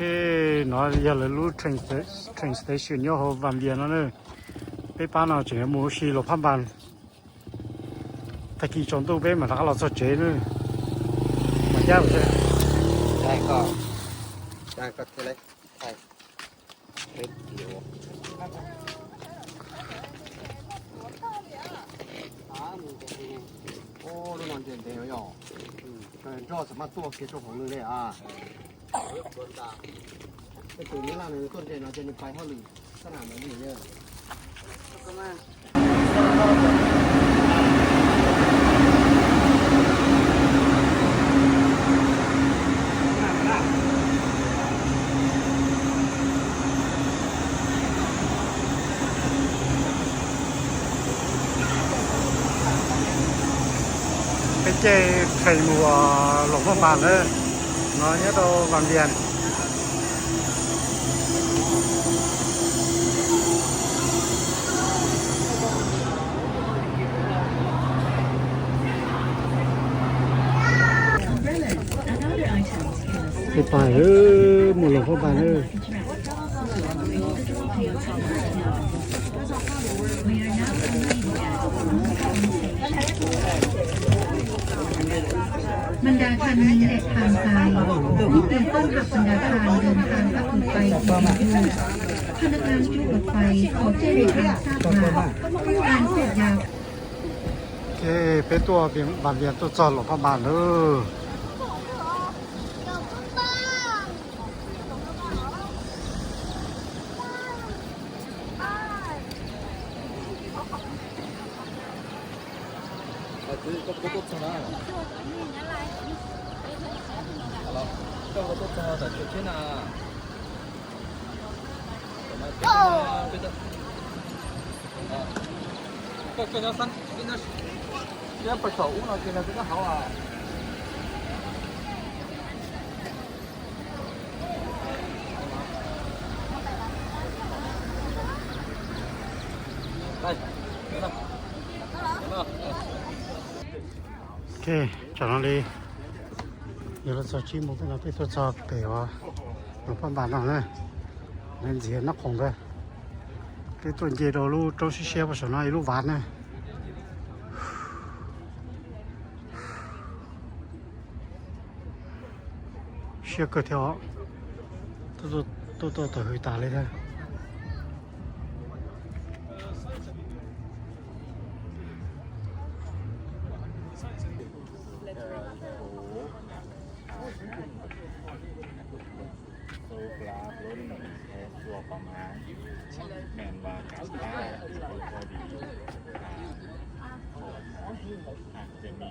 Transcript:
Ej, no yog lawv lub train station nyob hauv Vam Vias no na. Peb pab no tseem yuav mus ua si Luam Phaj Npas. Tag kis tsaus ntuj peb mam rov qab los txog tsev na. Mas cab. Lub no ntse ntev yog, nroj txawm maj tuaj kiag rau hauv lawm li a. Tej tus Nyab Laj nws tuaj ntse no ces nws pais hauj lwm sab nram ntawd li. Peb caij train mus Luam Phaj Npas lawm, no nyob rau Vam Vias. Peb pais mus Luam Phaj Npas na. Bần đạo trạm dừng để tham quan. Những người con học bần đạo trạm dừng tham các bụi bay của mình. Cho nước ăn chú bụi bay có trên địa bàn xa và không ăn tự dạo. Ok, peb tuaj Vam Vias tuaj txog Luam Phaj Npas lawm. Koj tuaj txog na. Koj tuaj txog tam sim thiab na. Koj nyob sab, nyob pem saum ub no ces nws twb nyob hauv. Ok, tsam no li yuav los txog tsib moos tej no peb tuaj txog pem uas Luam Phaj Npas no na, ntxiv Nab Khoom ntawd. Peb tuaj nce rau lub roob siab siab puag saum no ib lub vaj na. Siab kawg thiab os. Tuaj tau tawm hws tas li thiab. Số lá floating has chùa Quảng Hán, mẹn và cảm tác của Cô Đi. À, à, sẽ mi